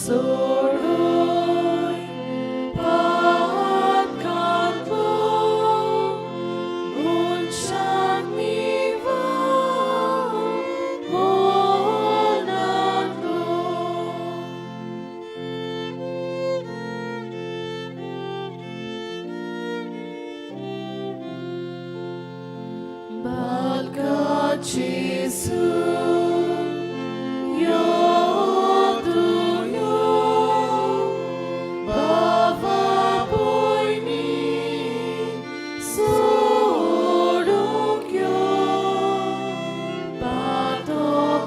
सोडून पातकांतलो मनशाक निवार मनांतलो. Balka Jesu, yo tu yo, bava poini, sodukyo, patokamche,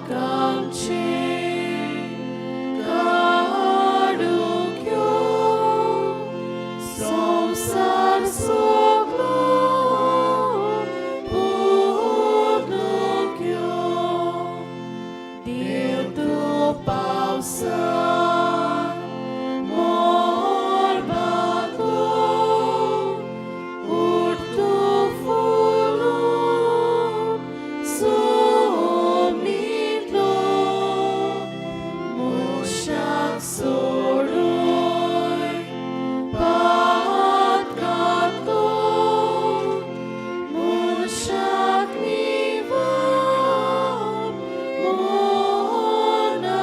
kadukyo, संसार सगळो पूर्णक्यो. देव तूं पावसान मळबांतलो उठतो फुलून सोमीतलो मनशाक सोडून पातकांतलो मनशाक निवार मनांतलो.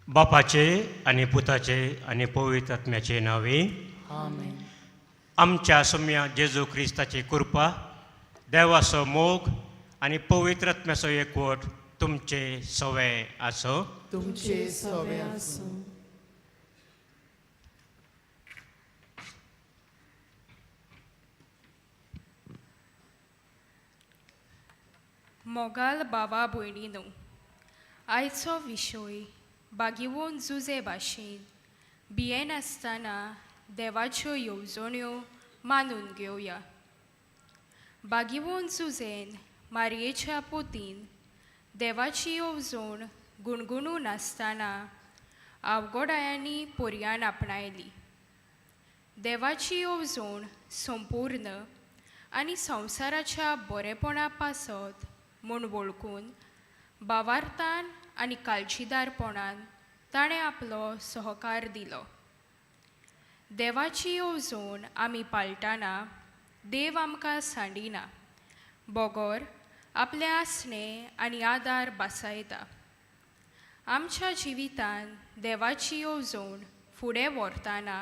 बापाचे आनी पुताचे आनी पवित्र आत्म्याचे नांवे. आमेन. आमच्या सोम्या जेजू क्रिस्ताची कृपा, देवाचो मोग आनी पवित्र आत्म्याचो एकवट तुमचे सवे आसो. तुमचे सवे आसूं. मोगाल बाबा भयणीनो, आयचो विशय बागिवोन जुजे भाशेन भियेनासतना देवाच्यो येवजण्यो मानून घेवया. बागिवोन जुजेन मारयेच्या पोतीन देवाची येवजण गुणगुणून आसतना आवगोडायांनी पोरयान आपणायली. देवाची येवजण संपूर्ण आनी संवसाराच्या बरेपणा पासत म्हूण वळखून भावार्थान आनी काळजीदारपणान ताणें आपलो सहकार दिलो. देवाची येवजण आमी पाळटाना देव आमकां सांडिना, बगर आपलें आसणें आनी आदार भासायता. आमच्या जिवितान देवाची येवजण फुडें व्हरतना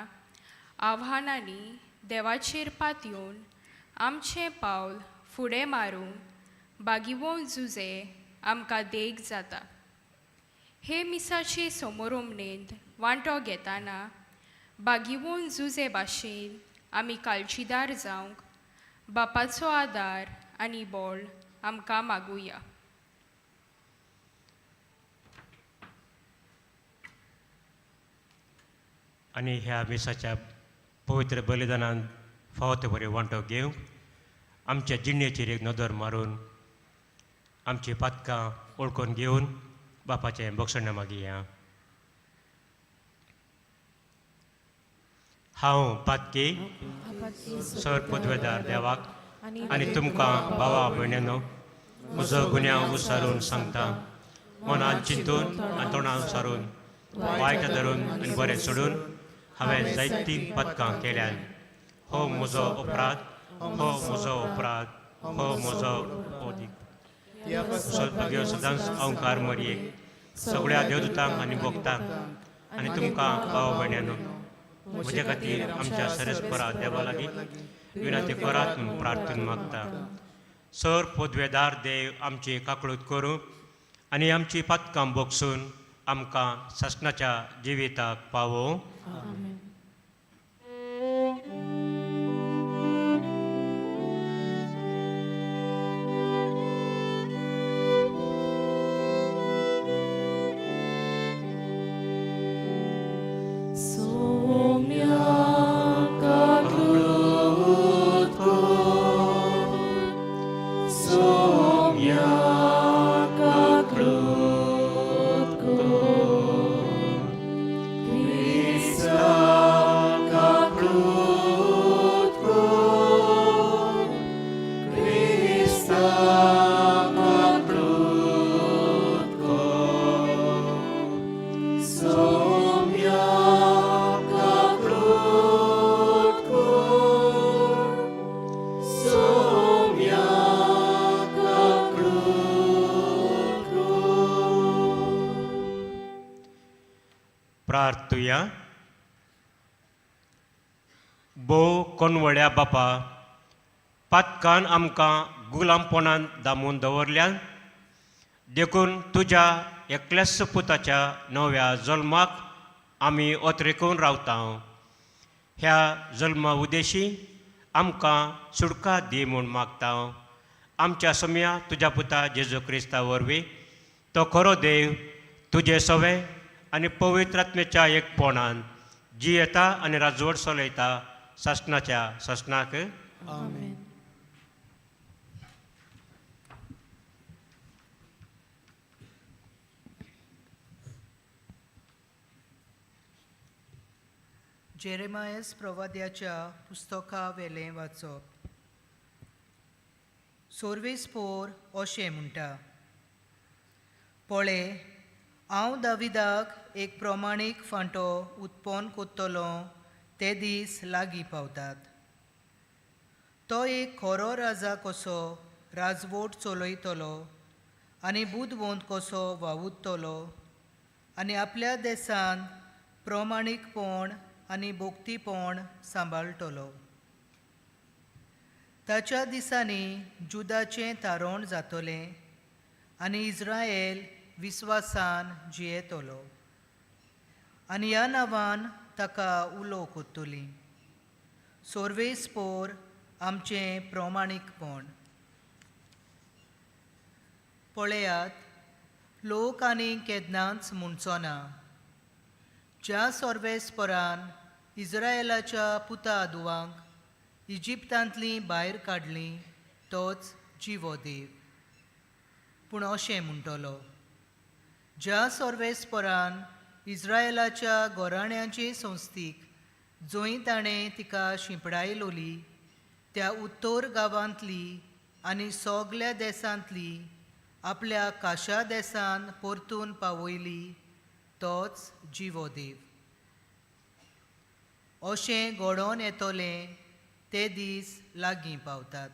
आव्हानांनी देवाचेर पातयेवन आमचें पावल फुडें मारूंक बागिवोन जुजे आमकां देख जाता. हे मिसाचे समोरोमणेंत वांटो घेतना बागिवोन जुजे भाशेन आमी काळजीदार जावंक बापाचो आदार आनी बळ आमकां मागुया. आनी ह्या मिसाच्या पवित्र बलिदानान फावो ते बरे वांटो घेवंक आमच्या जिणेचेर एक नदर मारून आमची पातकां वळखून घेवन बापाचें बक्षण मागया. हांव पातकी सर पदवेदार देवाक आनी तुमकां भावा भयण्यानो म्हजो गुन्यांव उसारून सांगता. मनान चिंतून आनी तोंडान सारून वायट धरून आनी बरें सोडून हांवें जायतीं पदकां केल्यान. हो म्हजो अपराध, हो म्हजो अपराध, हो म्हजो ओदीक. सदभाग्य सदांच अंकार मरयेक सगळ्या देवदूतांक आनी भक्तांक आनी तुमकां भाव भयण्यानो म्हज्या खातीर आमच्या सरस्परा देवा लागीं विनंती करात म्हूण प्रार्थना मागता. सर पदवेदार देव आमची काकळूत करूं आनी आमची पातकां बोगसून आमकां सासणाच्या जिविताक पावोवं. सोम्या काकलूत कर, सोम्या काकलूत कर, क्रिस्ता प्रार्थुया. भोव कोनवळ्या बापा, पातकान आमकां गुलामपणान दामून दवरल्यान, देखून तुज्या एकल्याच पुताच्या नव्या जल्माक आमी ओतरेकून रावता. ह्या जल्मा उदेशी आमकां सुटका दी म्हूण मागता आमच्या समया तुज्या पुता जेजू क्रिस्ता वरवीं. तो खरो देव तुजे सवे आनी पवित्र आत्म्याच्या एकपणान जियेता आनी राजवट चलयता सासणाच्या सासणाक. आमेन. जेरेमायस प्रवाद्याच्या पुस्तका वेलें वाचप. सोर्वेस पोर अशें म्हणटा, पळे हांव दाविदाक एक प्रमाणीक फांटो उत्पन्न कोत्तलो ते दीस लागीं पावतात. तो एक खरो राजा कसो राजवट चलयतलो आनी बुदवंत कसो वावुरतलो आनी आपल्या देसान प्रमाणीकपण आनी भोक्तीपण सांबाळटलो. ताच्या दिसांनी जुदाचें तारण जातलें आनी इज्रायल विस्वासान जियेतलो आनी ह्या नांवान ताका उलो कोत्तली. सोर्वेस पोर आमचें प्रमाणीकपण. पळयात, लोक आनी केन्नाच म्हणचो ना, ज्या सोर्वेसपरान इज्रायलाच्या पुता दुवांक इजिप्तांतलीं भायर काडलीं तोच जिवो देव. पूण अशें म्हणटलो, ज्या सोर्वेसपरान इज्रायलाच्या गोराण्यांचे संस्थीक जंय ताणें तिका शिंपडायलोली त्या उत्तर गांवांतली आनी सगल्या देसांतली आपल्या काशा देसान परतून पावयली तोच जिवो देव. अशें घडोवन येतलें ते दीस लागीं पावतात.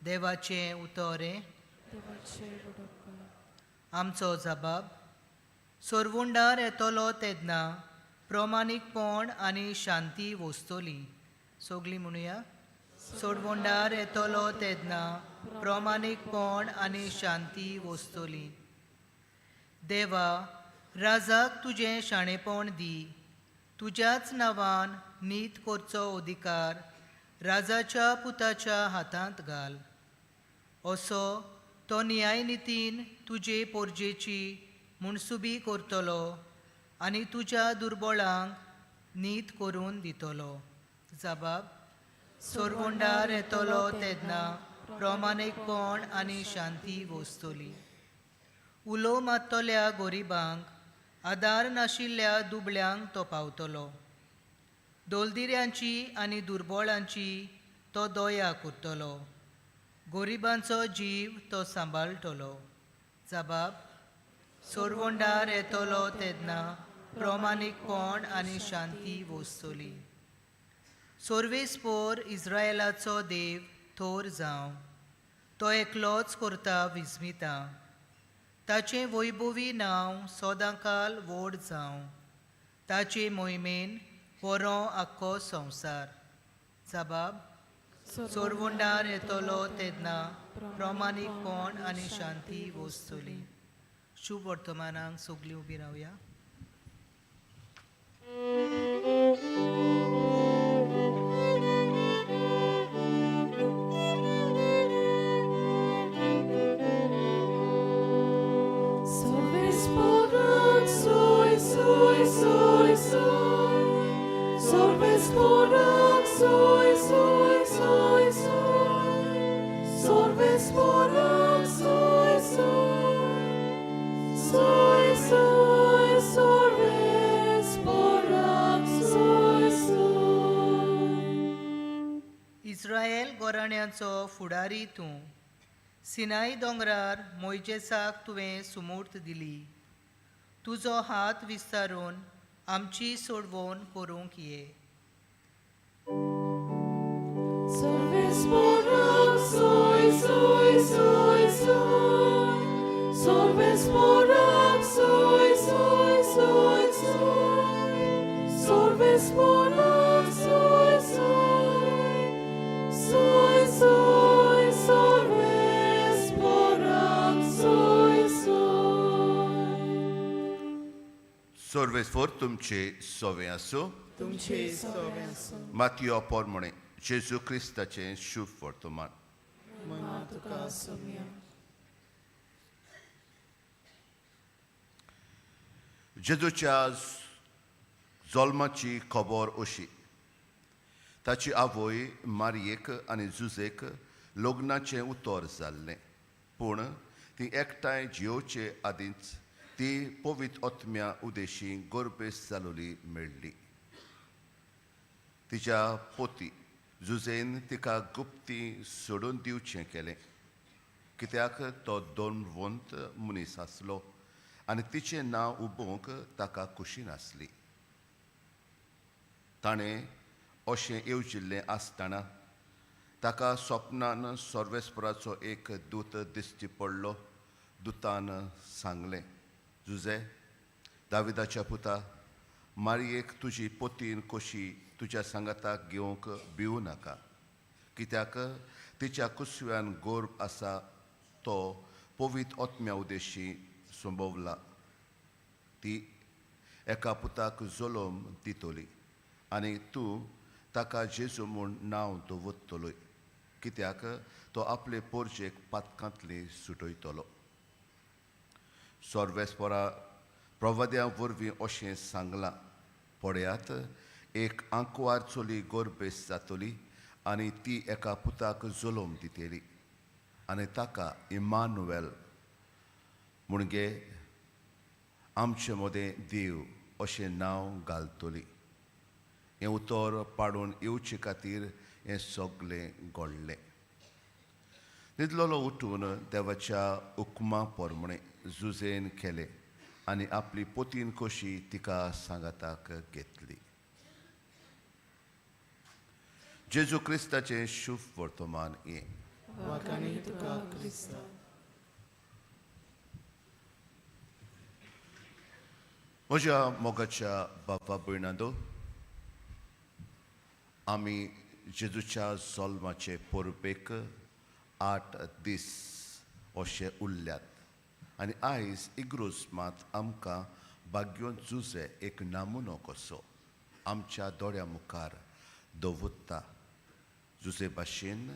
देवाचें उतर हें. आमचो जबाब सोरवुंडार येतलो तेन्ना प्रमाणीकपण आनी शांती वसतली. सगलीं म्हणुया, सोडवंडार येतलो तेन्ना प्रमाणीकपण आनी शांती वसतली. देवा, राजाक तुजें शाणेपण दी, तुज्याच नांवान नीत करचो अधिकार राजाच्या पुताच्या हातांत घाल. असो तो न्यायनितीन तुजे पोरजेची मुणसुबी करतलो आनी तुज्या दुर्बळांक नीत करून दितलो. जबाब सोरवंडार येतलो तेन्ना प्रमाणीकपण आनी शांती वसतली. उलो मारतल्या गरिबांक, आदार नाशिल्ल्या दुबळ्यांक तो पावतलो. दोलदिऱ्यांची आनी दुर्बळांची तो दया करतलो. गरिबांचो जीव तो सांबाळटलो. जबाब सोरवंडार येतलो तेन्ना प्रमाणीकपण आनी शांती वसतली. सोर्वेस पोर इज्रायलाचो देव थोर जावं, तो एकलोच करता विस्मिता. ताचें वैभवी नांव सदांकाल व्हड जावं, ताचे मोहिमेन बरो आख्खो संवसार. जबाब सोरवंडार येतलो तेन्ना प्रमाणीकपण आनी शांती वसतली. शुभ वर्तमानाक सगलीं उबी रावया. Solves porak soy soy soy soy. Solves porak soy soy soy soy. Solves porak soy soy. Soy soy solves porak soy soy. Israel गोराण्यांचो फुडारी तूं, सिनाई दोंगरार मोयजेसाक तुवें सुमूर्त दिली. तुजो हात विस्तारून आमची सोडवण करूंक ये. Solves porak soy soy soy soy. Solves porak soy soy soy soy. सर्वेस्पर तुमचे सोवे आसूं. तुमचे सोवे आसूं. मातयो पोरमणे जेजू क्रिस्ताचें शुभ वर्तमान. मना तुका सोम्या. जेजूच्या जल्माची खबर अशी. ताची आवय मारयेक आनी जुजेक लग्नाचें उतर जाल्लें, पूण ती एकठांय जियोवचे आदींच ती पवित्र आत्म्या उदेशी गर्भेस जालोली मेळ्ळी. तिच्या पोती जुजेन तिका गुप्ती सोडून दिवचें केलें, कित्याक तो दोनवंत मनीस आसलो आनी तिचें नांव उबोवंक ताका खुशी नासली. ताणें अशें येवजिल्लें आसतना ताका स्वप्नान सर्वेस्पराचो एक दूत दिश्टी पडलो. दुतान सांगलें, जुजे, दाविदाच्या पुता, मारयेक तुजी पोतीन कशी तुज्या सांगाताक घेवंक भिवू नाका, कित्याक तिच्या कुसव्यान गोर्ब आसा तो पवित्र आत्म्या उदेशी संभवला. ती एका पुताक जल्म दितली आनी तूं ताका जेजू म्हूण नांव दवरतलोय, कित्याक तो आपले पोरजेक पातकांतली सुटयतलो. सर्वेस्परा प्रवाद्या वरवीं अशें सांगलां, पळयात, एक आंकवार चली गर्भेस जातली आनी ती एका पुताक जल्म दितली आनी ताका इमानुएल म्हणजे आमचे मदें देव अशें नांव घालतली. हें उतर पाडून येवचे खातीर हें सगलें घडलें. न्हिदलेलो उठून देवाच्या हुकमा प्रमाणें जुजेन केलें आनी आपली पोतीन कशी तिका सांगाताक घेतली. जेजू क्रिस्ताचें शुभ वर्तमान हें. वाखाणी तुका क्रिस्ता. म्हज्या मोगाच्या बापा भयणांनो, आमी जेजूच्या जल्माचे परबेक 8 दीस अशे उरल्यात आनी आयज इग्रोज मात आमकां भाग्योन जुजे एक नमुनो कसो आमच्या दोळ्या मुखार दवरता. जुजे भाशेन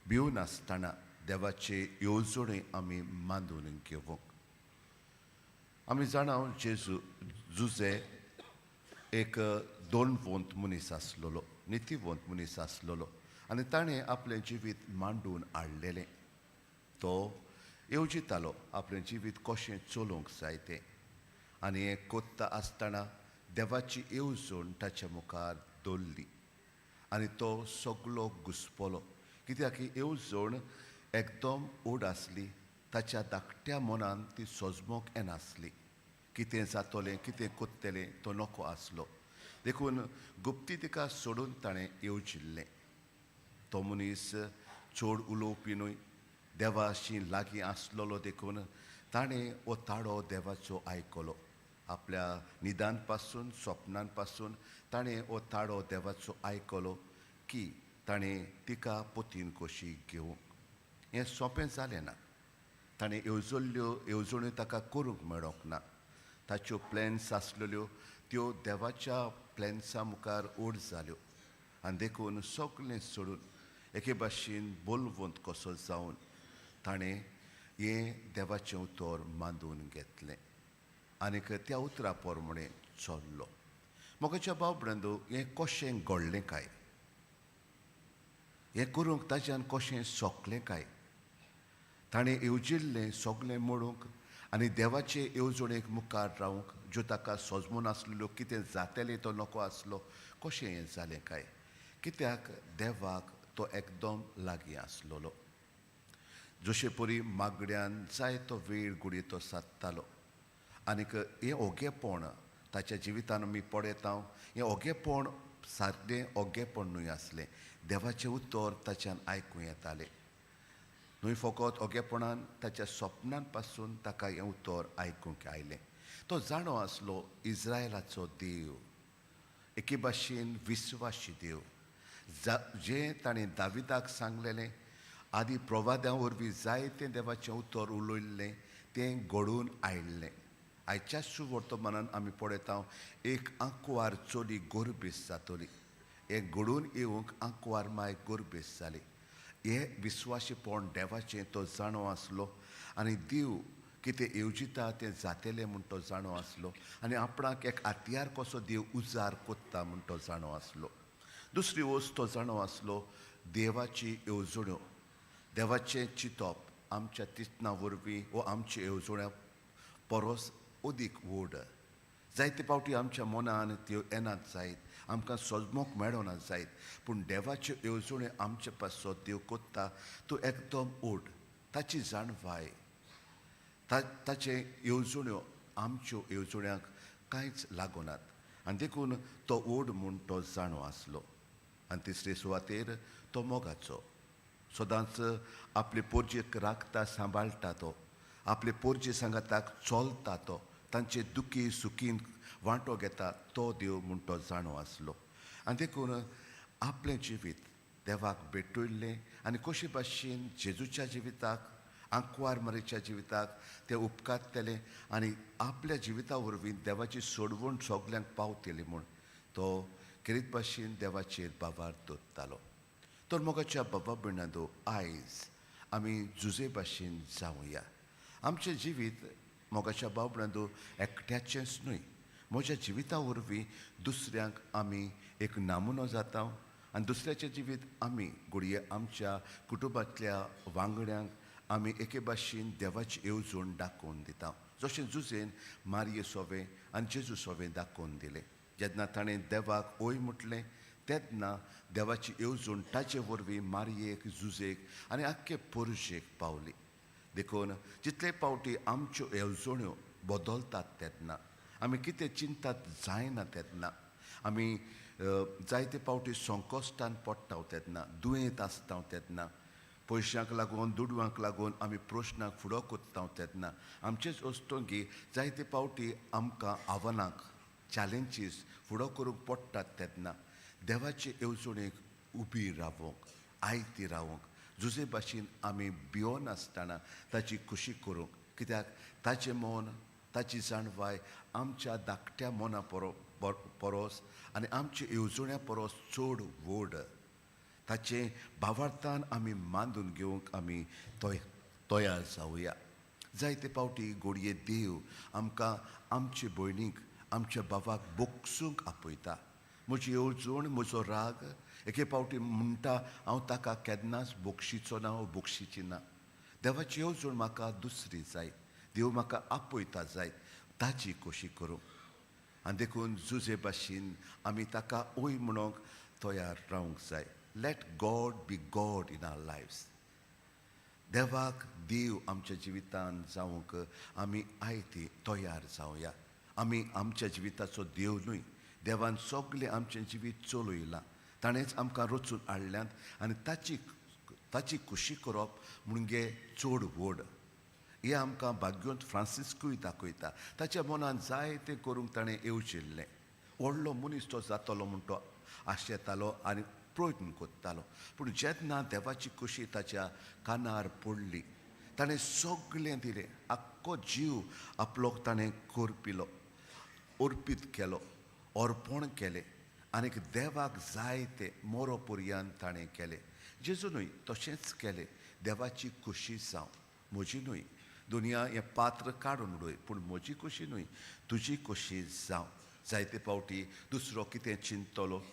भिवनासतना देवाचे येवजणे आमी मानून घेवंक. आमी जाणा जेजू जुजे एक दोनवंत मनीस आसलेलो, नितीवंत मनीस आसलेलो आनी ताणें आपलें जिवीत मांडून हाडलेलें. तो येवजितालो आपलें जिवीत कशें चलोवंक जाय तें आनी हें कोत्ता आसतना देवाची येवजण ताच्या मुखार दवरली आनी तो सगलो घुसपलो, कित्याक ही येवजण एकदम ओड आसली. ताच्या धाकट्या मनान ती सोजमोक येनासली. कितें जातलें, कितें कोत्तलें तो नको आसलो, देखून गुप्ती तिका सोडून ताणें येवजिल्लें. तो मनीस चड उलोवपी न्हय, देवाशी लागीं आसलेलो, देखून ताणें हो ताळो देवाचो आयकलो. आपल्या निदान पासून, स्वप्नान पासून ताणें हो ताळो देवाचो आयकलो की ताणें तिका पोतीन कशी घेवंक. हें सोंपें जालें ना. ताणें येवजल्ल्यो येवजण्यो ताका करूंक मेळोंक ना. ताच्यो प्लॅन्स आसलेल्यो त्यो देवाच्या प्लॅन्सा मुखार ओड जाल्यो आनी देखून सगळें सोडून एके भाशेन बोलवंत कसो जावन ताणें हें देवाचें उतर मानून घेतलें आनीक त्या उतरा प्रमाणें चल्लो. म्हज्या भाव भयणांनो, हें कशें घडलें काय, हें करूंक ताच्यान कशें सोंकलें काय? ताणें येवजिल्लें सगळें मोडूंक आनी देवाचे येवजणेक मुखार रावंक, ज्यो ताका सोजमून आसलेल्यो, कितें जातलें तो नको आसलो, कशें हें जालें काय? कित्याक देवाक तो एकदम लागीं आसलेलो. जशे परी मागड्यान जायतो वेळ घडये तो सादतालो आनीक हें ओगेपण ताच्या जिवितान आमी पळयता. हें ओगेपण सादें ओगेपण न्हय आसलें, देवाचें उतर ताच्यान आयकूं येतालें. न्हय फकत ओगेपणान, ताच्या स्वप्नान पासून ताका हें उतर आयकूंक आयलें. तो जाणो आसलो इस्रायलाचो देव, एके भाशेन विस्वाशी देव, जें ताणें दाविदाक सांगलेलें, आदी प्रवाद्यां वरवीं जायतें देवाचें उतर उलयल्लें तें घडून आयिल्लें. आयच्या सुवर्तमानान आमी पळयता एक आंकवार चली गोरबेस जातली. हें घडून येवंक आंकवार माय गोरबेस जाली. हें विस्वाशीपण देवाचें तो जाणो आसलो आनी देव कितें येवजिता तें जातेलें म्हूण तो जाणो आसलो आनी आपणाक एक हातयार कसो देव उजार कोत्ता म्हूण तो जाणो आसलो. दुसरी वस्त तो जाणो आसलो देवाची येवजण्यो, देवाचें चिंतप आमच्या चिंतना वरवीं वो आमच्या येवजण्या परस अदीक व्हड. जायते फावटी आमच्या मनान त्यो येनात जायत, आमकां सजमोक मेळना जायत, पूण देवाच्यो येवजण्यो आमचे पासत देव कोत्ता तो एकदम व्हड. ताची जाणवाय, ताचे येवजण्यो आमच्यो येवजण्यांक कांयच लागनात आनी देखून तो व्हड म्हूण तो जाणो आसलो. आनी तिसरे सुवातेर तो मोगाचो, सदांच आपले पोरजेक राखता, सांबाळटा तो, आपले पोरजे सांगाताक चलता तो, तांचे दुखी सुखीन वांटो घेता तो देव म्हूण तो जाणो आसलो. आनी देखून आपलें जिवीत देवाक भेटयल्लें आनी कशे भाशेन जेजूच्या जिविताक, आंकवार मारीच्या जिविताक ते उपकारतले आनी आपल्या जिविता वरवीं देवाची सोडवण सगल्यांक पावतली म्हूण तो खेरीत भाशेन देवाचेर बाबार दवरतालो. तर मोगाच्या बाबा भयणांनो, आयज आमी जुजे भाशेन जावया. आमचें जिवीत मोगाच्या भाव भयणांनो एकट्याचेंच न्हय, म्हज्या जिविता वरवीं दुसऱ्यांक आमी एक नमुनो जाता आनी दुसऱ्याचें जिवीत आमी घडये आमच्या कुटुंबांतल्या वांगड्यांक आमी एके भाशेन देवाची येवजण दाखोवन दिता. जशें जुजेन मारये सोवें आनी जेजू सोवें दाखोवन दिलें. जेन्ना ताणें देवाक ओय म्हटलें तेन्ना देवाची येवजण ताचे वरवीं मारयेक, जुजेक आनी आख्खे पोरजेक पावली. देखून जितले फावटी आमच्यो येवजण्यो बदलतात तेन्ना आमी कितें चिंतात जायना तेन्ना आमी जायते फावटी संकश्टान पडटा तेन्ना, दुयेंत आसता तेन्ना, पयशांक लागून, दुडवांक लागून आमी प्रश्नाक फुडो कोत्ता तेन्ना, आमचेच वस्तुंकी जायते फावटी आमकां आव्हानांक, चॅलेंजीस फुडो करूंक पडटात तेन्ना देवाचे येवजणेक उबी रावोंक, आयती रावोंक, जुजे भाशेन आमी भियोनासतना ताची खुशी करूंक. कित्याक ताचें मन, ताची जाणवाय आमच्या धाकट्या मना परस आनी आमच्या येवजण्या परस चड व्हड. ताचें भावार्थान आमी मांदून घेवंक आमी तयार जावया. जायते फावटी घडये देव आमकां आमचे भयणीक, आमच्या बाबाक बोगसूंक आपयता. म्हजी येवजण, म्हजो राग एके फावटी म्हणटा हांव ताका केन्नाच बोगशीचो ना, बोगशीची ना. देवाची येवजण म्हाका दुसरी जाय, देव म्हाका आपयता जायत ताची खोशी करूं. आनी देखून जुजे भाशेन आमी ताका ओय म्हणूंक तयार रावंक जाय. Let God be God in our lives. देवाक देव आमच्या जिवितान जावंक आमी आयती तयार जावया. आमी आमच्या जिविताचो देव न्हय, देवान सगळें आमचें जिवीत चलयलां, ताणेंच आमकां रचून हाडल्यांत आनी ताची ताची खुशी करप म्हणजे चड व्हड. हें आमकां भाग्योंत फ्रांसिस्कूय दाखयता. ताच्या मनान जाय तें करूंक ताणें येवजिल्लें. व्हडलो मनीस तो जातलो म्हूण तो आशेतालो आनी प्रयत्न करतालो. पूण जेन्ना देवाची खुशी ताच्या कानार पडली, ताणें सगळें दिलें, आख्खो जीव आपलो ताणें करपिलो, अर्पीत केलो, अर्पण केलें आनीक देवाक जाय तें मोरो पर्यान ताणें केलें. जेजू न्हय तशेंच केलें. देवाची खुशी जावं, म्हजी न्हय. दुनिया हें पात्र काडून उडय, पूण म्हजी खुशी न्हय, तुजी खुशी जावं. जायते फावटी दुसरो कितें चिंततलो,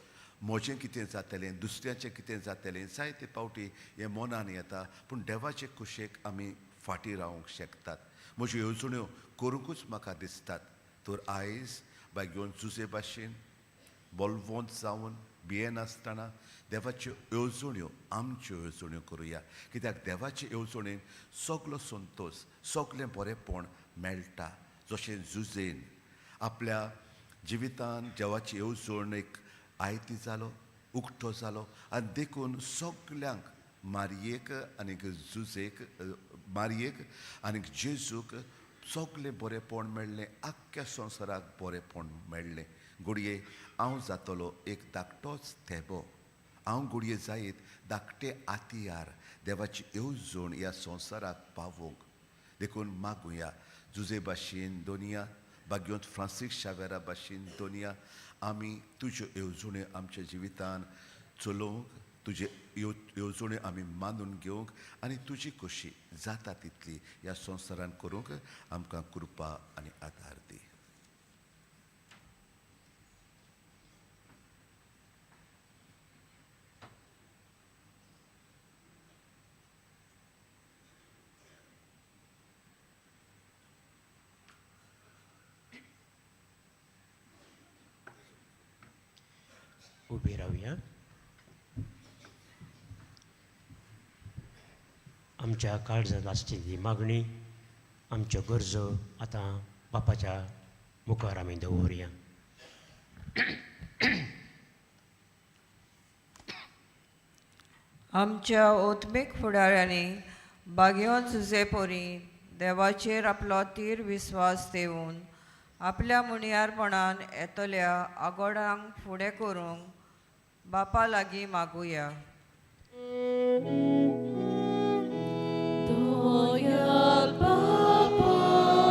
म्हजें कितें जातलें, दुसऱ्याचें कितें जातलें, जायते फावटी हें मनान येता. पूण देवाचे खुशेक आमी फाटीं रावंक शकतात. म्हज्यो येवजण्यो करूंकूच म्हाका दिसतात. तर आयज बाय घेवन जुजे भाशेन बलवंत जावन भियेनासतना देवाच्यो येवजण्यो आमच्यो येवजण्यो करुया. कित्याक देवाचे येवजणेन सगलो संतोश, सगलें बरेंपण मेळटा. जशें जुजेन आपल्या जिवितान देवाची येवजण एक आयती जालो, उक्तो जालो आनी देखून सगल्यांक, मारयेक आनीक जुजेक, मारयेक आनीक जेजूक सगलें बरेंपण मेळ्ळें, आख्ख्या संवसाराक बरेंपण मेळ्ळें. घडये हांव जातलो एक धाकटोच थेबो, हांव घडये जायत धाकटे आतियार देवाची येवजण ह्या संवसाराक पावोवंक. देखून मागुया जुजे भाशेन दोनया भाग्यवंत फ्रांसीस शावेरा भाशेन दोनया आमी तुज्यो येवजण्यो आमच्या जिवितान चलोवंक, तुजे येवजण्यो आमी मानून घेवंक आनी तुजी खोशी जाता तितली ह्या संवसारान करूंक आमकां कृपा आनी आदार दी. उबी रावया. आमच्या काळजांत आसची ती मागणी, आमच्यो गरजो आतां बापाच्या मुखार आमी दवरया. आमच्या ओत्मीक फुडाऱ्यांनी बागेवन जुजेपोरी देवाचेर आपलो तीर विस्वास देवून आपल्या मुनियारपणान येतल्या आगोडांक फुडें करूंक बापा लागीं मागुया. दयाळ बापा,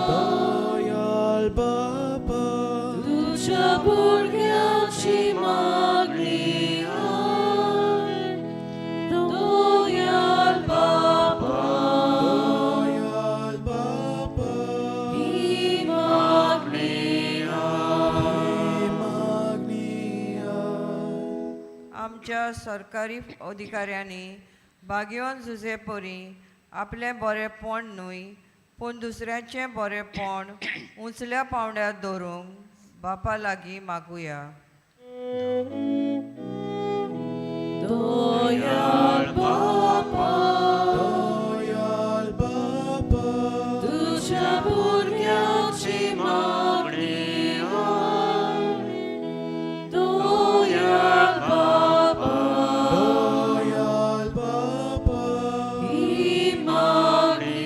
दयाळ बापा, तुज्या भुरग्यांची मागणी आयक. दयाळ बापा, दयाळ बापा, ही मागणी आयक. ही मागणी आयक. आमच्या सरकारी अधिकाऱ्यांनी बागेवन जुजेपरी आपलें बरेंपण न्हय पूण दुसऱ्याचें बरेंपण उंचल्या पावंड्यार दवरूंक बापा लागीं मागुया. दयाळ बापा, दयाळ बापा, तुज्या भुरग्यांची मागणी आयक. दयाळ बापा, दयाळ बापा, ही मागणी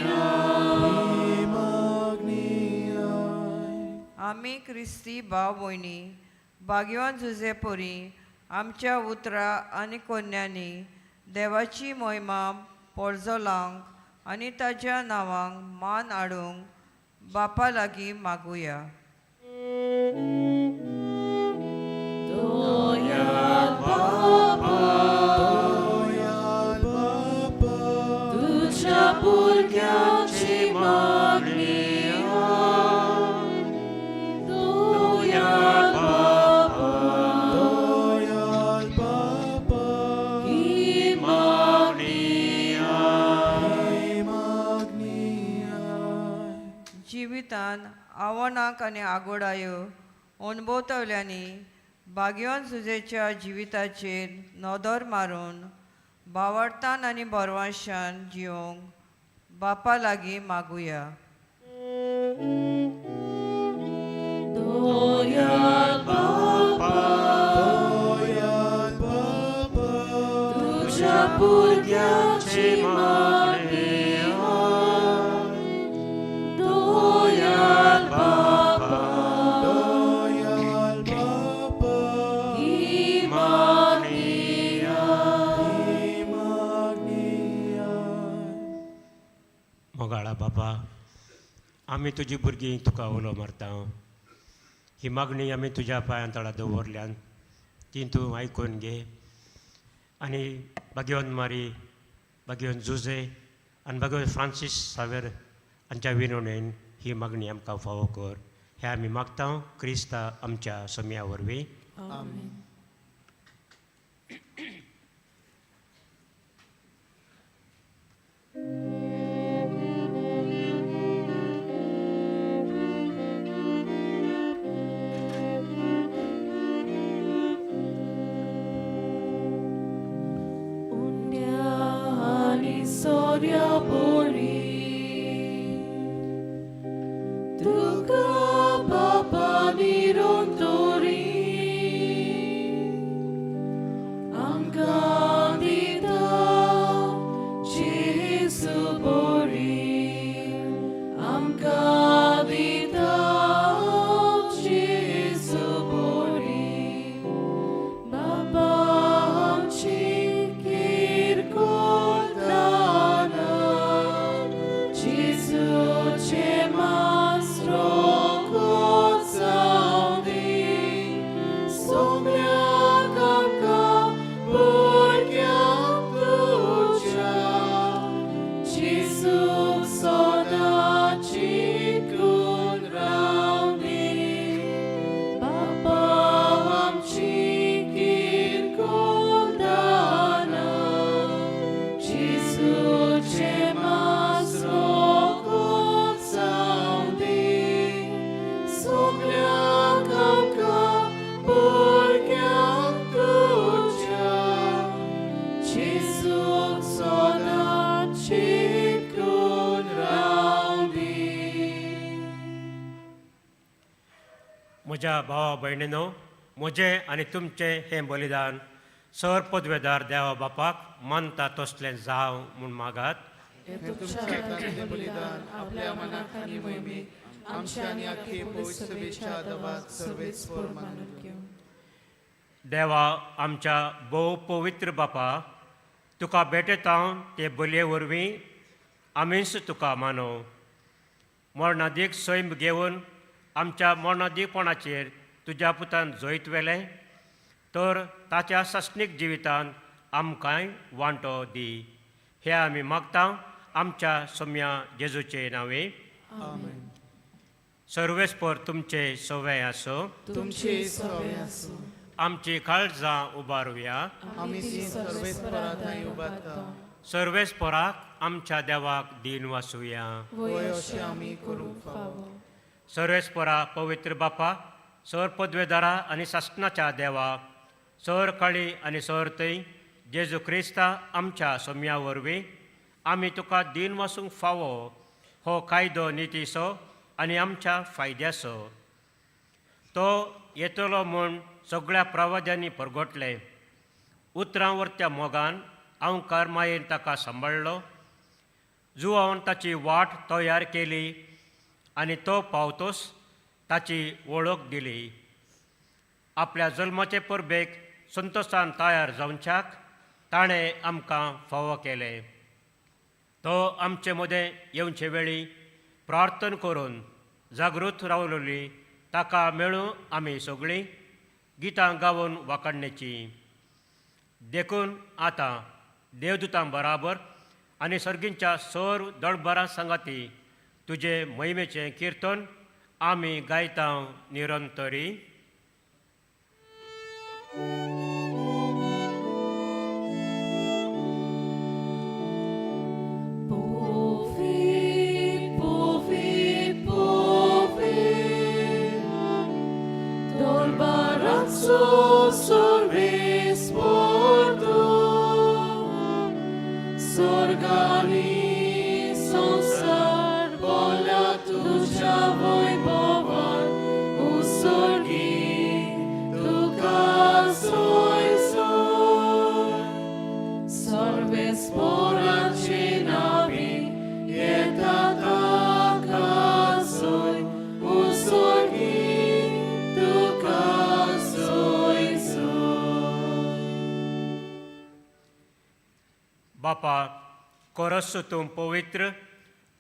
आयक. ही मागणी आयक. आमी क्रिस्ती भाव भयणी बागेवन जुजेपरी आमच्या उतरां आनी कोन्यांनी देवाची मोहिमा पोरजोलांक आनी ताच्या नांवांक मान हाडूंक बापा लागीं मागुया. दयाळ बापा, दयाळ बापा, तुज्या भुरग्यांची मागणी आयक. दयाळ बापा, दयाळ बापा, ही मागणी आयक. ही मागणी आयक. जिवितान आव्हानांक आनी आगोडायो अणभवतल्यांनी बागेवन जुजेच्या जिविताचेर नदर मारून बावडतान आनी बरवाशान जिवंक बापा लागीं मागुया. दयाळ बापा, दयाळ बापा, तुज्या भुरग्यांची मागणी आयक. दयाळ बापा, दयाळ बापा, ही मागणी आयक. ही मागणी आयक. मोगाळा बापा, आमी तुजी भुरगीं तुका उलो मारता. ही मागणी आमी तुज्या पांयां तळा दवरल्यान ती तूं आयकून घे आनी भाग्यवंत मारी, भाग्यवंत जुजे आनी भाग्यवंत फ्रांसीस सावेर हांच्या विनवणेन ही मागणी आमकां फावो कर. हें आमी मागता क्रिस्ता आमच्या सोम्या वरवीं. आमेन. उंड्या आनी सोऱ्या बोरी तुका बापा निरंतरी आमकां दिता जेजू बोरी, आमकां दिता जेजू बोरी. बाबा आमची किरकोळ दानां जेजूक सदां चिपकून रावदी. म्हज्या भावा भयणीनो, म्हजें आनी तुमचें हें बलिदान सर पदवेदार देवा बापाक मानता तसलें जावं म्हूण मागात. हें तुमच्या हातांतलें बलिदान आपल्या मनाक आनी मोहिमेक आमच्या आनी आख्खे पवित्र सभेच्या दबाक सर्वेस्पर मानून घेवं. देवा आमच्या भोव पवित्र बापा, तुका भेटयता ते बलये वरवीं आमीच तुका मानव. मरणादीक सैम घेवन आमच्या मरणादीकपणाचेर तुज्या पुतान जैत व्हेलें तर ताच्या सासणीक जिवितान आमकांय वांटो दी. हे आमी मागता आमच्या सोम्या जेजूचे नांवे. आमेन. सर्वेस्पर तुमचे सवे आसूं. तुमचे सवे आसूं. आमची काळजां उबारुया. आमी ती सर्वेस्परा थंय उबारता. सर्वेस्पराक आमच्या देवाक दीन वासुया. वय अशें आमी करूंक फावो. सर्वेस्परा पवित्र बापा, सर पदवेदारा आनी सासणाच्या देवा, सर काळी आनी सर थंय जेजू क्रिस्ता आमच्या सोम्या वरवीं आमी तुका दीन वासूंक फावो हो कायदो नितीचो आनी आमच्या फायद्याचो. तो येतलो म्हूण सगळ्या प्रवाद्यांनी परगटलें. उतरां वरत्या मोगान हांव मायेन ताका सांबाळ्ळो. जुवान ताची वाट तयार केली आनी तो पावतोच ताची वळख दिली. आपल्या जल्माचे परबेक संतोशान तयार जावच्याक ताणें आमकां फावो केलें. तो आमचे मदें येवचे वेळी प्रार्थना करून जागृत रावलोली ताका मेळूं आमी सगळीं गितां गावन वाखाणण्याची. देखून आतां देवदूतां बराबर आनी सर्गींच्या सर्व दळभरां सांगाती तुजे महिमेचें किर्तन आमी गायता निरंतरी. Sorgani संसार बोल्या तुझ्या वैभवान उसर्गी तुका सोयसो सर्वेस्पराचे नावी येता ताका सोय उसर्गी तुका सोयसो. बापा, कोरस तूं पवित्र,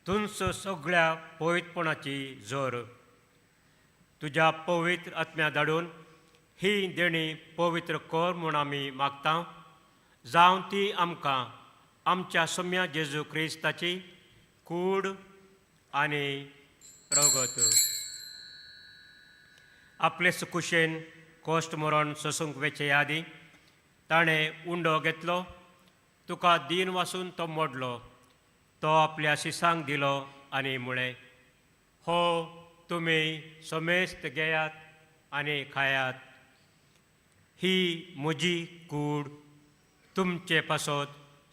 तुंच सगळ्या पवित्रपणाची जोर. तुज्या पवित्र आत्म्या धाडून ही देणी पवित्र कर म्हूण आमी मागता. जावं ती आमकां आमच्या सोम्या जेजू क्रिस्ताची कूड आनी रगत. आपले सुकुशेन कोश्ट मरण सोसूंक वेचे आदीं ताणें उंडो घेतलो, तुका दीन वासून तो मोडलो, तो आपल्या शिसांक दिलो आनी म्हळें, हो तुमी समेस्त घेयात आनी खायात, ही म्हजी कूड तुमचे पासत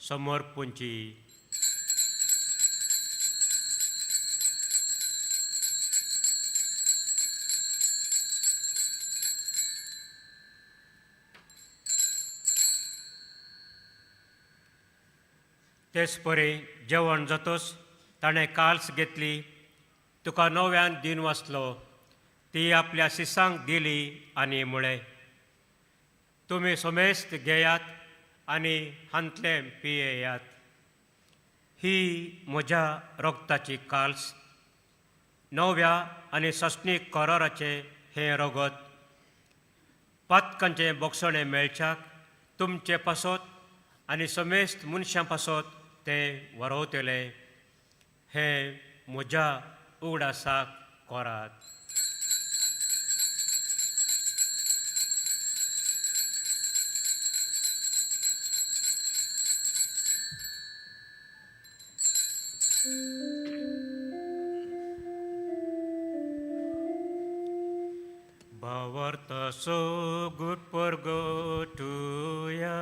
समर्पूंची. तेच परी जेवण जातोच ताणें काल्स घेतली, तुका नव्यान दीन वाचलो, ती आपल्या शिसांक दिली आनी म्हळें, तुमी समेस्त घेयात आनी हांतलें पियेयात, ही म्हज्या रगताची काल्स, नव्या आनी सस्नीक कराराचें हें रगत, पातकांचें बोगसणें मेळच्याक तुमचे पासत आनी समेस्त मनशां पासत तें वरोवतलें. हें म्हज्या उगडासाक करात. भावार्थ सो गुड परगटुया.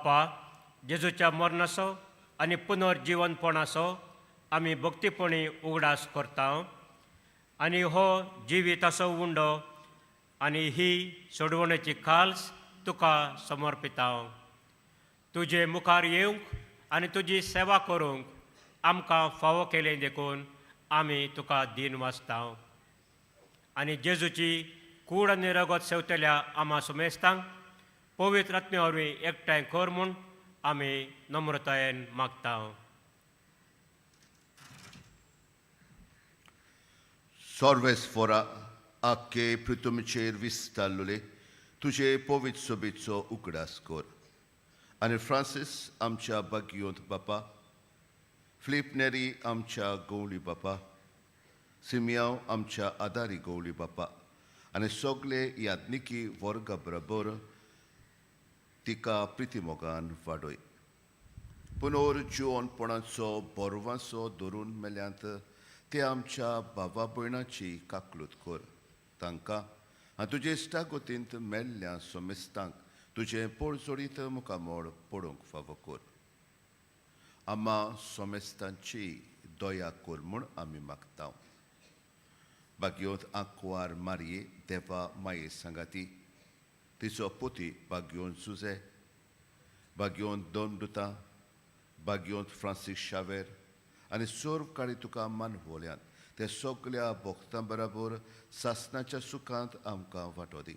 बापा, जेजूच्या मरणाचो आनी पुनर्जिवनपणाचो आमी भक्तीपणी उगडास करता आनी हो जिविताचो उंडो आनी ही सोडवणेची खाल्स तुका समर्पिता. तुजे मुखार येवंक आनी तुजी सेवा करूंक आमकां फावो केलें देखून आमी तुका दीन वाचता. आनी जेजूची कूड आनी रगत सेवतल्या आमा सुमेस्तांक पवित्र आत्म्या वरवीं एकठांय कर म्हूण आमी नम्रतायेन मागता. सर्वेस्फोरा, आख्खे पृथ्वीचेर विस्तारलेले तुजे पवित्र सोबीचो उगडास कर आनी फ्रांसीस आमच्या बागियोंत बापा, फिलीप नेरी आमच्या गवळी बापा, सिमियांव आमच्या आदारी गवळी बापा आनी सगळे याज्ञिकी वर्गा बरोबर तिका प्रितीमोगान वाडय. पुनर्जिवनपणाचो बरवासो धरून मेल्यांत ते आमच्या भावा भयणाची काकलूत कर. तांकां आनी तुजे इश्टागतींत मेल्ल्या सोमेस्तांक तुजें पोळजोडीत मुखामळ पडूंक फावो कर. आमा सोमेस्तांची दया कर म्हूण आमी मागता. बागयोत आंकवार मारये देवा माये सांगाती, तिचो पोती बागयोन सुजे, बागयोन दोन दुता, बागयोन फ्रांसीस शावेर आनी सर्व काळी तुका मानवल्यात ते सगल्या भक्तां बराबर सासनाच्या सुखांत आमकां वांटो दी.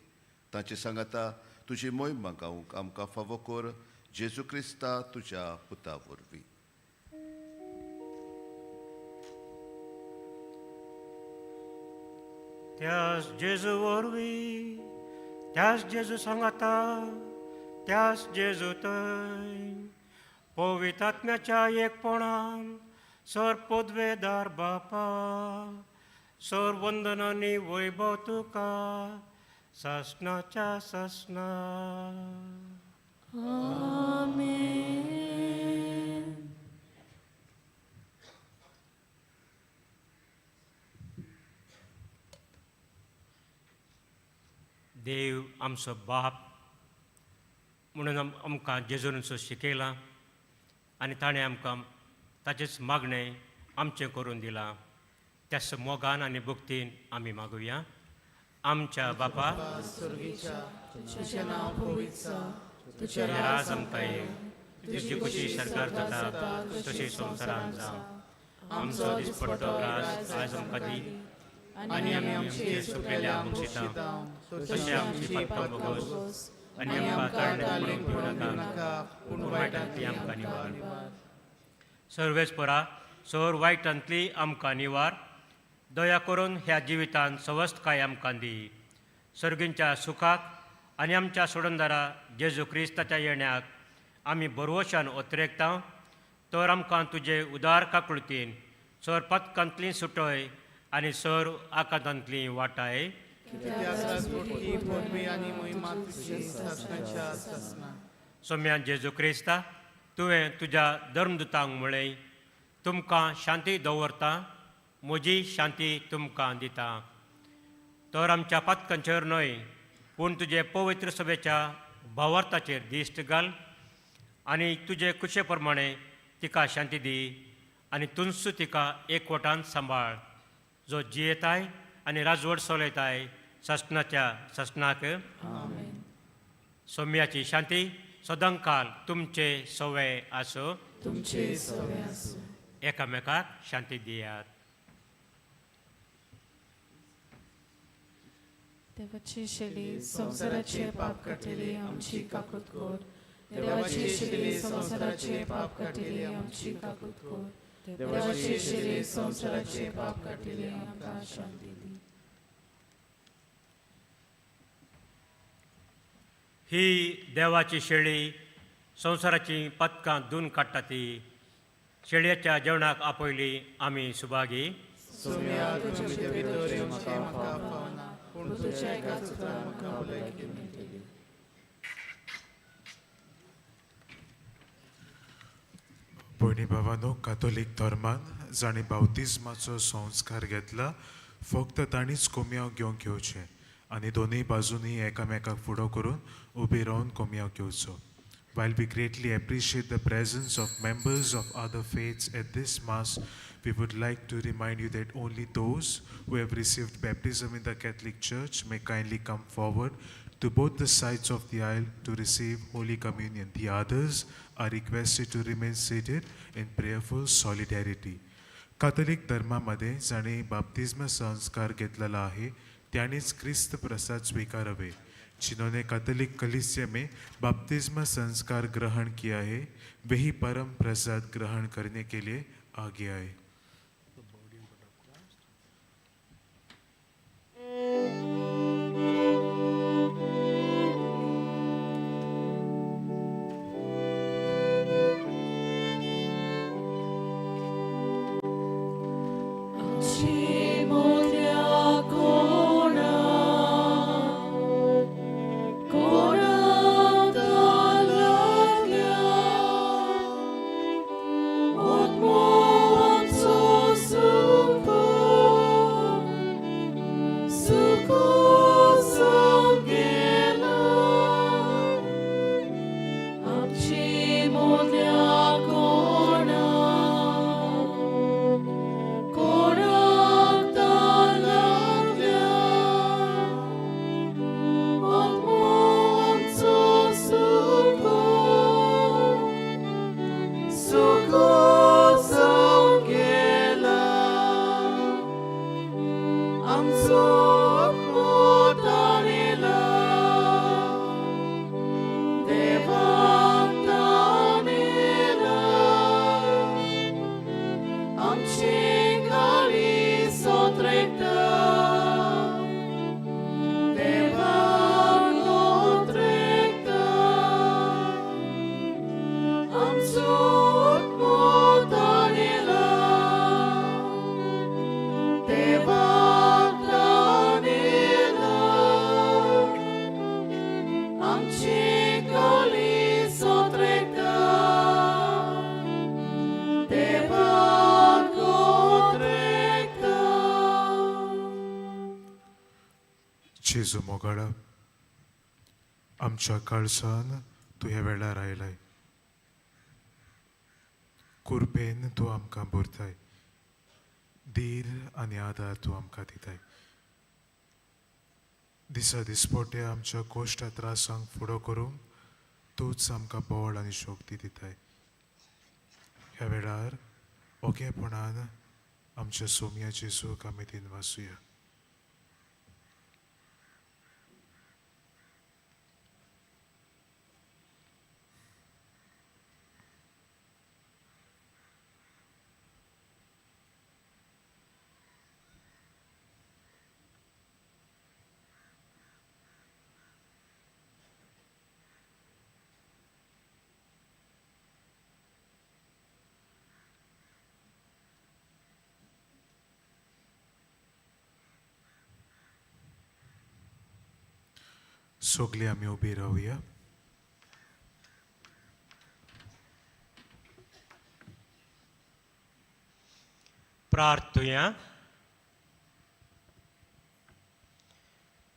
तांचे सांगाता तुजी मोहिमा गावंक आमकां फावो कर, जेजू क्रिस्ता तुज्या पुता वरवीं. त्यास जेजू वरवीं, त्यास जेजू सांगाता, त्यास जेजू थंय पवित्र आत्म्याच्या एकपणान सर पदवेदार बापा, सर वंदनांनी वैभव तुका सासनाच्या सासना. आमेन. देव आमचो बाप म्हणून आमकां जेजून शिकयलां आनी ताणें आमकां ताचेंच मागणें आमचें करून दिलां. त्याच मोगान आनी भक्तीन आमी मागुया. आमच्या बापा, स्वर्गीच्या, तुझें नांव पवित्र जावं, तुजें तुजें राज आमकां येवं, तुजी खुशी सरकार जाता तशी संवसारांत जावं. आमचो दिसपट्टो ग्रास आयज आमकां दी आनी आमी आमचे सुकलेल्या बक्षिता तशें आमची पातकां भोगोस आनी आमकां ताळ्ळें पडूंक दिवं नाका, पूण वायटांतली आमकां निवार. सर्वेस्परा, सर वायटांतली आमकां निवार. दया करून ह्या जिवितांत सवस्तकाय आमकां दी. सर्गींच्या सुखाक आनी आमच्या सोडणदारा जेजू क्रिस्ताच्या येण्याक आमी बरवशान ओतरेकता. तर आमकां तुजे उदार काकुळतीन सर पथकांतली सुटय आनी सर आकांतांतली वाटाय. कित्याक राजवटकी, पदवी आनी मोहिमा तुजी सासणाच्या सासणा. सोम्यान जेजू क्रिस्ता, तुवें तुज्या धर्मदुतांक म्हळें, तुमकां शांती दवरता, म्हजी शांती तुमकां दिता. तर आमच्या पातकांचेर न्हय पूण तुजे पवित्र सभेच्या भावार्थाचेर दिश्ट घाल आनी तुजे कुशे प्रमाणे तिका शांती दी आनी तुंच तिका एकवटान सांबाळ, जो जियेताय आनी राजवट चलयताय सासणाच्या सासणाक. सोम्याची शांती सदांकाल तुमचे सवे आसूं. तुमचे सवे आसूं. एकामेकाक शांती दियात. देवाची शेली संवसाराचे पाप काडटली आमची काकूत कर. देवाची शेली संवसाराचे पाप काडटली आमची काकूत कर. देवाची शेली संवसाराचे पाप काडटली आमकां शांती दी. ही देवाची शेळी संवसाराची पदकां धुवन काडटा ती शेळयेच्या जेवणाक आपयली आमी सुभागी. सोम्या, तुजे भितर येवचें म्हाका फावना, पूण तुज्या एकाच उतरान म्हाका भलायकी मेळटली. भयणी भावानो, कातोलीक धर्मान जांणी बावतिज्माचो संस्कार घेतला फक्त तांणीच कोमयांव घेवंक येवचें आनी दोनूय बाजूंनी एकामेकाक फुडो करून उबी रावन कोमयांव घेवचो. While we greatly appreciate the presence of members of other faiths at this Mass, we would like to remind you that only those who have received baptism in the Catholic Church may kindly come forward to both the sides of the aisle to receive Holy Communion. The others are requested to remain seated in prayerful solidarity. Catholic धर्मामध्ये जाणे बाप्तिस्म संस्कार घेतलेला आहे त्यांनीच ख्रिस्त प्रसाद स्वीकारावे. जिन्होंने Catholic कलीसिया में बपतिस्मा संस्कार ग्रहण किया है, वही परम प्रसाद ग्रहण करने के लिए आगे आए. आमची मोठ्या कोणा कोणाक लागल्या आत्मो आमचो सुको सुको गेला. आमची मोठ्या कोणा कोणाक लागल्या आत्मो आमचो सुको सुको गेला. आमचो आत्मो ताणेला देवाक ताणेला. आमची काळीज ओत्रेकता देवाक ओत्रेकता. आमचो आत्मो ताणेला देवाक ताणेला. आमची काळीज ओत्रेकता देवाक ओत्रेकता. जेजू मोगाळा, आमच्या काळसान तूं ह्या वेळार आयलाय. कुरपेन तूं आमकां भरताय, धीर आनी आदार तूं आमकां दिताय. दिसा दिसपोटे आमच्या कोश्टा त्रासांक फुडो करूंक तूंच आमकां बळ आनी शक्ती दिताय. ह्या वेळार ओगेपणान आमच्या सोम्या जेजूक आमी दिनवासुया. सगळीं आमी उबी रावया. प्रार्थुया.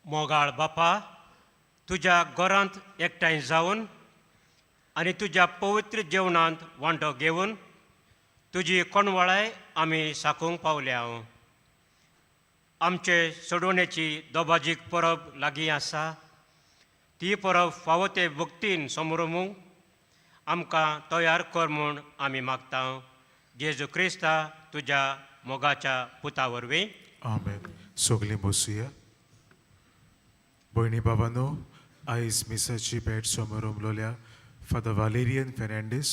मोगाळ बापा, तुज्या घरांत एकठांय जावन आनी तुज्या पवित्र जेवणांत वांटो घेवन तुजी कोणवळाय आमी साकूंक पावल्या. आमचे सोडवणेची दोबाजीक परब लागीं आसा. ती परब फावो ते भक्तीन समरमूंक आमकां तयार कर म्हूण आमी मागता, जेजू क्रिस्ता तुज्या मोगाच्या पुता वरवीं. आमेन. सगळीं बसुया. भयणी बाबानो, आयज मिसाची भेट समारंभलोल्या फादर वालेरियन फेर्नांडीस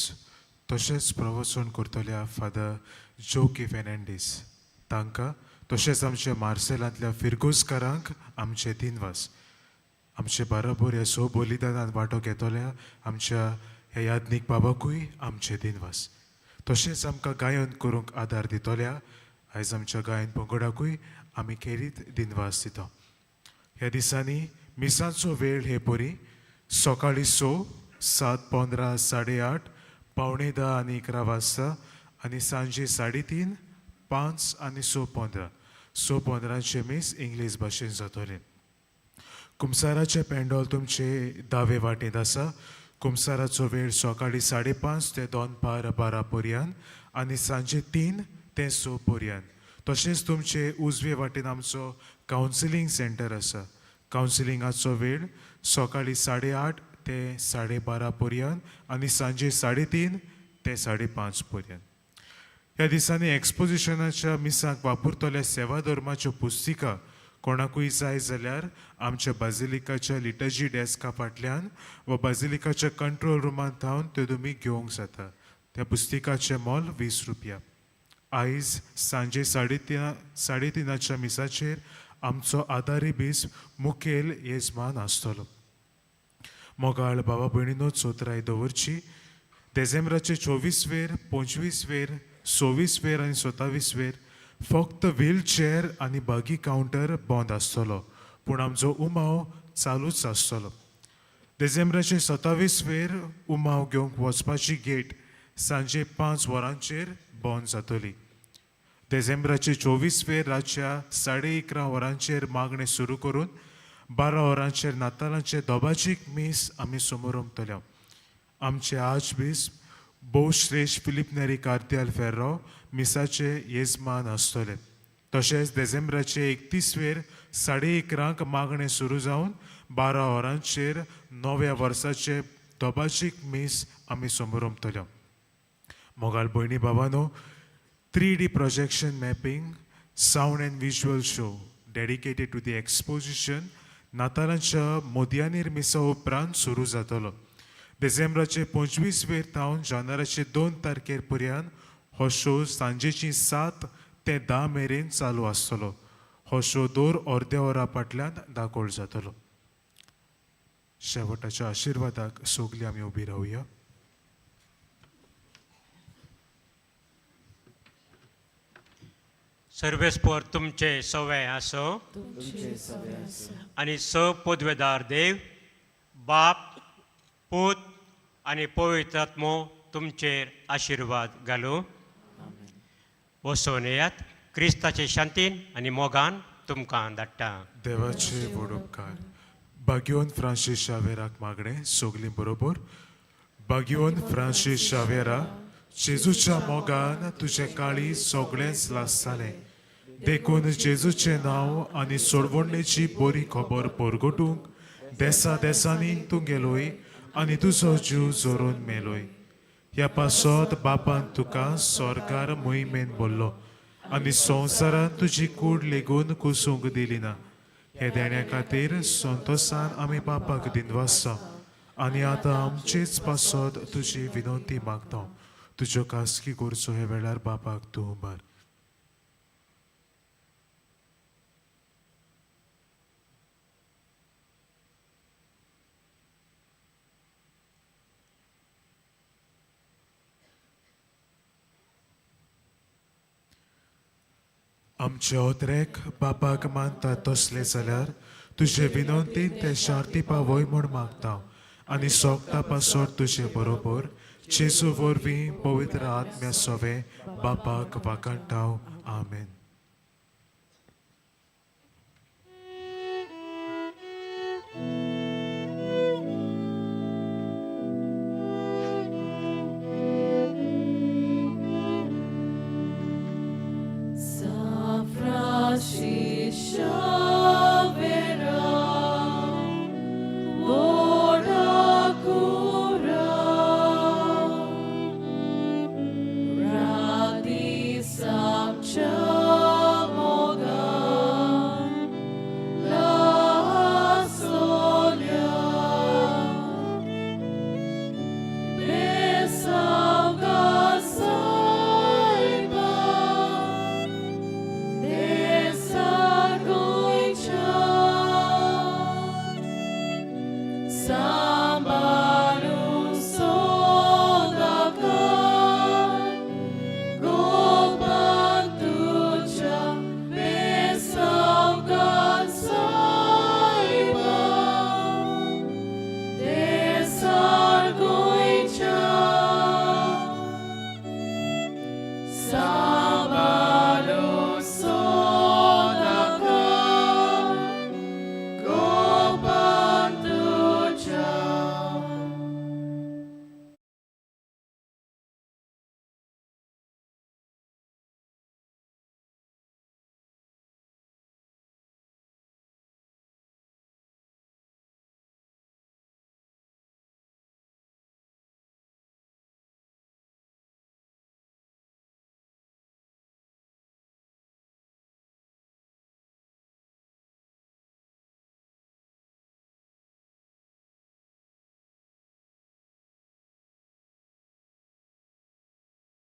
तशेंच प्रवचन करतल्या फादर जोकी फेर्नांडीस तांकां तशेंच आमच्या मार्सेलांतल्या फिरगोजकारांक आमचे दिनवास. आमचे बरोबर ह्या सो बलिदानांत वांटो घेतल्या आमच्या ह्या याज्ञीक बाबाकूय आमचे दिनवास. तशेंच आमकां गायन करूंक आदार दितल्या आयज आमच्या गायन पंगडाकूय आमी खेरीत दिनवास दिता. ह्या दिसांनी मिसांचो वेळ हे परी सकाळीं 6, 7:15, 8:30, 9:45 आनी 11 वाजता आनी सांजे 3:30, 5 आनी 6:15. 6:15 मीस इंग्लीश भाशेन जातलें. कुमसाराचें पेंडोल तुमचे दावे वाटेंत आसा. कुमसाराचो वेळ सकाळी 5:30 ते दनपार 12 पर्यंत आनी सांजे 3 ते 6 पर्यंत. तशेंच तुमचे उजवे वाटेन आमचो कावन्सिलींग सेंटर आसा. कावन्सिलिंगाचो वेळ सकाळी 8:30 ते 12:30 पर्यंत आनी सांजे 3:30 ते 5:30 पर्यंत. ह्या दिसांनी एक्सपोजिशनाच्या मिसाक वापरतल्या सेवा धर्माच्यो पुस्तिका कोणाकूय जाय जाल्यार आमच्या बाजिलिकाच्या लिटर्जी डेस्का फाटल्यान वा बाजिलिकाच्या कंट्रोल रुमांत थावन त्यो तुमी घेवंक जाता. त्या पुस्तिकाचें मोल 20 रुपया. आयज सांजे 3:30 मिसाचेर आमचो आदारी बीस मुखेल येजमान आसतलो. मोगाळ बाबा भयणीनो, चोत्राय दवरची. देझेंब्राचे 24 वेर, 25 वेर, 26 वेर आनी 27 वेर फक्त व्हीलचेअर आनी बगी कावंटर बंद आसतलो, पूण आमचो उमाव चालूच आसतलो. देझेंब्राचे 27 वेर उमाव घेवंक वचपाची गेट सांजे 5 वरांचेर बंद जातली. देझेंब्राचे 24 वेर रातच्या 11:30 वरांचेर मागणें सुरू करून 12 वरांचेर नातालांचे दोबाजीक मीस आमी समोरमतले. आमचे आज बीस भोवश्रेश्ठ फिलीप नेरी कार्दियाल फेर्रो मिसाचे येजमान आसतले. तशेंच देझेंब्राचे 31 वेर 11:30 मागणें सुरू जावन 12 वरांचेर नव्या वर्साचे दोबाजीक मीस आमी समोरमतले. मोगाल भयणी बाबानो, 3D projection mapping, sound and visual show dedicated to the exposition नातालांच्या मोदयानीर मिसा उपरांत सुरू जातलो. देझेंब्राचे 25 वेर थावन जानेराचे 2 तारखेर पर्यंत हो शो सांजेची 7 ते 10 मेरेन चालू आसतलो. हो शो दर अर्द्या वरा फाटल्यान दाखोवल जातलो. शेवटाच्या आशिर्वादाक सगळीं आमी उबी रावया. सर्वेस्पोर तुमचे सवे आसो आनी स पदवेदार देव बाप, पूत आनी पवित्र आत्मो तुमचेर आशिर्वाद घालूं. वसोवन येयात. क्रिस्ताचे शांतीन आनी मोगान तुमकां धाडटा. देवाचे व्हड उपकार. बाग्योन फ्रांसीस शावेराक मागणें सगलीं बरोबर. बाग्योन फ्रांसीस शावेरा, जेजूच्या मोगान तुजें काळीज सगळेंच लासतालें, देखून जेजूचें नांव आनी सोडवणेची बरी खबर परगटूंक देसा देसांनी तूं गेलोय आनी तुजो जीव जोरून मेलोय. ह्या पासत बापान तुका सरकार मोहिमेन बोल्लो आनी संवसारान तुजी कूड लेगून कुसूंक दिली ना. हे देण्या खातीर संतोसान आमी बापाक दिनवासता आनी आतां आमचेच पासत तुजी विनंती मागता. तुज्यो खासगी गरजो हे वेळार बापाक तूं उबार. आमचे ओत्रेक बापाक मानता तसले जाल्यार तुजे विनंतीन ते शांती पावय म्हूण मागता आनी सोगता पासत तुजे बरोबर जेजू वरवीं पवित्र आत्म्या सवे बापाक वाकाणटाव. आमेन.